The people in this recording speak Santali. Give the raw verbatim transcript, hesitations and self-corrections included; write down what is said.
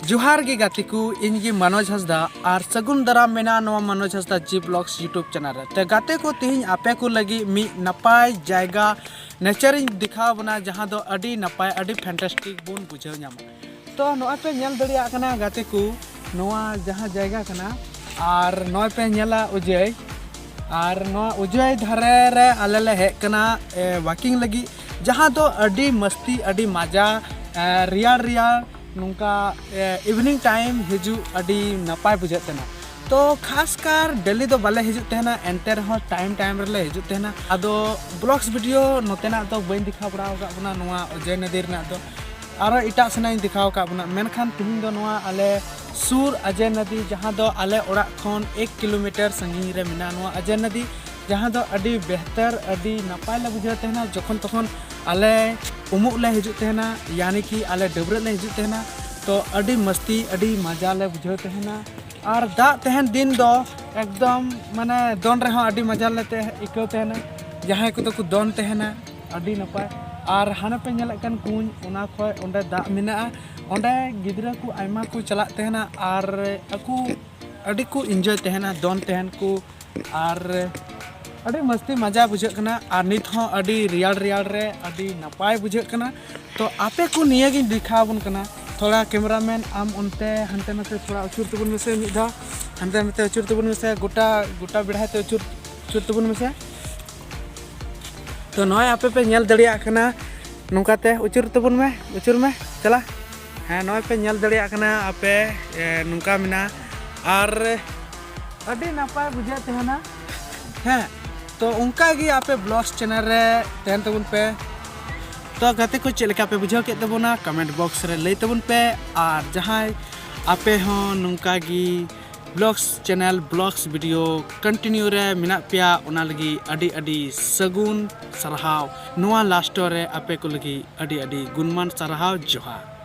ᱡᱚᱦᱟᱨ ᱜᱮ ᱜᱟᱛᱮ ᱠᱚ, ᱤᱧ ᱜᱮ ᱢᱟᱱᱳᱡᱽ ᱦᱟᱸᱥᱫᱟ ᱟᱨ ᱥᱟᱹᱜᱩᱱ ᱫᱟᱨᱟᱢ ᱢᱮᱱᱟᱜᱼᱟ ᱱᱚᱣᱟ ᱢᱟᱱᱳᱡᱽ ᱦᱟᱸᱥᱫᱟ G Vlogs YouTube channel ᱨᱮ᱾ ᱛᱮ ᱜᱟᱛᱮ ᱠᱚ, ᱛᱮᱦᱮᱧ ᱟᱯᱮ ᱠᱚ ᱞᱟᱹᱜᱤᱫ ᱢᱤᱫ ᱱᱟᱯᱟᱭ ᱡᱟᱭᱜᱟ nature ᱤᱧ ᱫᱮᱠᱷᱟᱣ ᱵᱚᱱᱟ, ᱡᱟᱦᱟᱸ ᱫᱚ ᱟᱹᱰᱤ ᱱᱟᱯᱟᱭ, ᱟᱹᱰᱤ fantastic ᱵᱚᱱ ᱵᱩᱡᱷᱟᱹᱣ ᱧᱟᱢᱟ᱾ ᱛᱚ ᱱᱚᱜᱼᱚᱭ ᱯᱮ ᱧᱮᱞ ᱫᱟᱲᱮᱭᱟᱜ ᱠᱟᱱᱟ ᱜᱟᱛᱮ ᱠᱚ, ᱱᱚᱣᱟ ᱡᱟᱦᱟᱸ ᱡᱟᱭᱜᱟ ᱠᱟᱱᱟ, ᱟᱨ ᱱᱚᱜᱼᱚᱭ ᱯᱮ ᱧᱮᱞᱟ ᱩᱡᱟᱹᱭ, ᱟᱨ ᱱᱚᱣᱟ ᱩᱡᱟᱹᱭ ᱫᱷᱟᱨᱮ ᱨᱮ ᱟᱞᱮ ᱞᱮ ᱦᱮᱡ ᱠᱟᱱᱟ ᱮ, walking ᱞᱟᱹᱜᱤᱫ, ᱡᱟᱦᱟᱸ ᱫᱚ ᱟᱹᱰᱤ ᱢᱟᱹᱥᱛᱤ, ᱟᱹᱰᱤ ᱢᱟᱡᱟ, ᱮ, ᱨᱮᱭᱟᱲ ᱨᱮᱭᱟᱲ ᱱᱚᱝᱠᱟ ᱮ, evening time ᱦᱤᱡᱩᱜ ᱟᱹᱰᱤ ᱱᱟᱯᱟᱭ ᱵᱩᱡᱷᱟᱹᱜ ᱛᱟᱦᱮᱱᱟ᱾ ᱛᱚ ᱠᱷᱟᱥ ᱠᱟᱨ daily ᱫᱚ ᱵᱟᱞᱮ ᱦᱤᱡᱩᱜ ᱛᱟᱦᱮᱱᱟ, ᱮᱱᱛᱮ ᱨᱮᱦᱚᱸ time time ᱨᱮᱞᱮ ᱦᱤᱡᱩᱜ ᱛᱟᱦᱮᱱᱟ᱾ ᱟᱫᱚ vlogs video ᱱᱚᱛᱮᱱᱟᱜ ᱫᱚ ᱵᱟᱹᱧ ᱫᱮᱠᱷᱟᱣ ᱵᱟᱲᱟ ᱟᱠᱟᱫ ᱵᱚᱱᱟ, ᱱᱚᱣᱟ ᱚᱡᱚᱭ ᱱᱚᱫᱤ ᱨᱮᱱᱟᱜ ᱫᱚ ᱟᱨᱚ ᱮᱴᱟᱜ ᱥᱮᱱᱟᱜ ᱤᱧ ᱫᱮᱠᱷᱟᱣ ᱟᱠᱟᱫ ᱵᱚᱱᱟ᱾ ᱢᱮᱱᱠᱷᱟᱱ ᱛᱤᱦᱤᱧ ᱫᱚ ᱱᱚᱣᱟ ᱟᱞᱮ ᱥᱩᱨ ᱚᱡᱚᱭ ᱱᱚᱫᱤ, ᱡᱟᱦᱟᱸ ᱫᱚ ᱟᱞᱮ ᱚᱲᱟᱜ ᱠᱷᱚᱱ ᱮᱠ ᱠᱤᱞᱳᱢᱤᱴᱟᱨ ᱥᱟᱺᱜᱤᱧ ᱨᱮ ᱢᱮᱱᱟᱜᱼᱟ ᱱᱚᱣᱟ ᱚᱡᱚᱭ ᱱᱚᱫᱤ, ᱡᱟᱦᱟᱸ ᱫᱚ ᱟᱹᱰᱤ ᱵᱮᱦᱛᱟᱨ, ᱟᱹᱰᱤ ᱱᱟᱯᱟᱭ ᱞᱮ ᱵᱩᱡᱷᱟᱹᱣ ᱛᱟᱦᱮᱱᱟ᱾ ᱡᱚᱠᱷᱚᱱ ᱛᱚᱠᱷᱚᱱ ᱟᱞᱮ ᱩᱢᱩᱜ ᱞᱮ ᱦᱤᱡᱩᱜ ᱛᱟᱦᱮᱱᱟ, ᱭᱟᱱᱤ ᱠᱤ ᱟᱞᱮ ᱰᱟᱹᱵᱽᱨᱟᱹᱜ ᱞᱮ ᱦᱤᱡᱩᱜ ᱛᱟᱦᱮᱱᱟ, ᱛᱚ ᱟᱹᱰᱤ ᱢᱟᱹᱥᱛᱤ, ᱟᱹᱰᱤ ᱢᱟᱡᱟ ᱞᱮ ᱵᱩᱡᱷᱟᱹᱣ ᱛᱟᱦᱮᱱᱟ᱾ ᱟᱨ ᱫᱟᱜ ᱛᱟᱦᱮᱱ ᱫᱤᱱ ᱫᱚ ᱮᱠᱫᱚᱢ ᱢᱟᱱᱮ ᱫᱚᱱ ᱨᱮᱦᱚᱸ ᱟᱹᱰᱤ ᱢᱟᱡᱟ ᱞᱮ ᱛᱮ-, ᱟᱹᱭᱠᱟᱹᱣ ᱛᱟᱦᱮᱱᱟ᱾ ᱡᱟᱦᱟᱸᱭ ᱠᱚᱫᱚ ᱠᱚ ᱫᱚᱱ ᱛᱟᱦᱮᱱᱟ, ᱟᱹᱰᱤ ᱱᱟᱯᱟᱭ᱾ ᱟᱨ ᱦᱟᱱᱮ ᱯᱮ ᱧᱮᱞᱮᱫ ᱠᱟᱱ ᱠᱩᱧ, ᱚᱱᱟ ᱠᱷᱚᱡ ᱚᱸᱰᱮ ᱫᱟᱜ ᱢᱮᱱᱟᱜᱼᱟ᱾ ᱚᱸᱰᱮ ᱜᱤᱫᱽᱨᱟᱹ ᱠᱚ ᱟᱭᱢᱟ ᱠᱚ ᱪᱟᱞᱟᱜ ᱛᱟᱦᱮᱱᱟ ᱟᱨ ᱟᱠᱚ ᱟᱹᱰᱤ ᱠᱚ enjoy ᱛᱟᱦᱮᱱᱟ, ᱫᱚᱱ ᱛᱟᱦᱮᱱ ᱠᱚ᱾ ᱟᱨ ᱟᱹᱰᱤ ᱢᱟᱹᱥᱛᱤ ᱢᱟᱡᱟ ᱵᱩᱡᱷᱟᱹᱜ ᱠᱟᱱᱟ᱾ ᱟᱨ ᱱᱤᱛ ᱦᱚᱸ ᱟᱹᱰᱤ ᱨᱮᱭᱟᱲ ᱨᱮᱭᱟᱲ ᱨᱮ ᱟᱹᱰᱤ ᱱᱟᱯᱟᱭ ᱵᱩᱡᱷᱟᱹᱜ ᱠᱟᱱᱟ᱾ ᱛᱚ ᱟᱯᱮ ᱠᱚ ᱱᱤᱭᱟᱹ ᱜᱤᱧ ᱫᱮᱠᱷᱟᱣ ᱟᱵᱚᱱ ᱠᱟᱱᱟ᱾ ᱛᱷᱚᱲᱟ camera man ᱟᱢ ᱚᱱᱛᱮ ᱦᱟᱱᱛᱮ ᱱᱟᱛᱮ ᱛᱷᱚᱲᱟ ᱟᱹᱪᱩᱨ ᱛᱟᱵᱚᱱ ᱢᱮᱥᱮ, ᱢᱤᱫ ᱫᱷᱟᱣ ᱦᱟᱱᱛᱮ ᱱᱟᱛᱮ ᱟᱹᱪᱩᱨ ᱛᱟᱵᱚᱱ ᱢᱮᱥᱮ, ᱜᱚᱴᱟ ᱜᱚᱴᱟ ᱵᱮᱲᱦᱟᱭ ᱛᱮ ᱟᱹᱪᱩᱨ ᱟᱹᱪᱩᱨ ᱛᱟᱵᱚᱱ ᱢᱮᱥᱮ᱾ ᱛᱚ ᱱᱚᱜᱼᱚᱭ ᱟᱯᱮ ᱯᱮ ᱧᱮᱞ ᱫᱟᱲᱮᱭᱟᱜ ᱠᱟᱱᱟ, ᱱᱚᱝᱠᱟᱛᱮ ᱟᱹᱪᱩᱨ ᱛᱟᱵᱚᱱ ᱢᱮ, ᱟᱹᱪᱩᱨ ᱢᱮ, ᱪᱟᱞᱟ᱾ ᱦᱮᱸ, ᱱᱚᱜᱼᱚᱭ ᱯᱮ ᱧᱮᱞ ᱫᱟᱲᱮᱭᱟᱜ ᱠᱟᱱᱟ ᱟᱯᱮ, ᱮ, ᱱᱚᱝᱠᱟ ᱢᱮᱱᱟᱜᱼᱟ᱾ ᱟᱨ ᱟᱹᱰᱤ ᱱᱟᱯᱟᱭ ᱵᱩᱡᱷᱟᱹᱜ ᱛᱟᱦᱮᱱᱟ᱾ ᱦᱮᱸ, ᱛᱚ ᱚᱱᱠᱟ ᱜᱮ ᱟᱯᱮ vlogs channel ᱨᱮ ᱛᱟᱦᱮᱱ ᱛᱟᱵᱚᱱ ᱯᱮ᱾ ᱛᱚ ᱜᱟᱛᱮ ᱠᱚ, ᱪᱮᱫ ᱞᱮᱠᱟ ᱯᱮ ᱵᱩᱡᱷᱟᱹᱣ ᱠᱮᱫ ᱛᱟᱵᱚᱱᱟ comment box ᱨᱮ ᱞᱟᱹᱭ ᱛᱟᱵᱚᱱ ᱯᱮ᱾ ᱟᱨ ᱡᱟᱦᱟᱸᱭ ᱟᱯᱮ ᱦᱚᱸ ᱱᱚᱝᱠᱟ ᱜᱮ vlogs channel vlogs video continue ᱨᱮ ᱢᱮᱱᱟᱜ ᱯᱮᱭᱟ, ᱚᱱᱟ ᱞᱟᱹᱜᱤᱫ ᱟᱹᱰᱤ ᱟᱹᱰᱤ ᱥᱟᱹᱜᱩᱱ ᱥᱟᱨᱦᱟᱣ᱾ ᱱᱚᱣᱟ last ᱨᱮ ᱟᱯᱮ ᱠᱚ ᱞᱟᱹᱜᱤᱫ ᱟᱹᱰᱤ ᱟᱹᱰᱤ ᱜᱩᱱᱢᱟᱱ ᱥᱟᱨᱦᱟᱣ, ᱡᱚᱦᱟᱨ᱾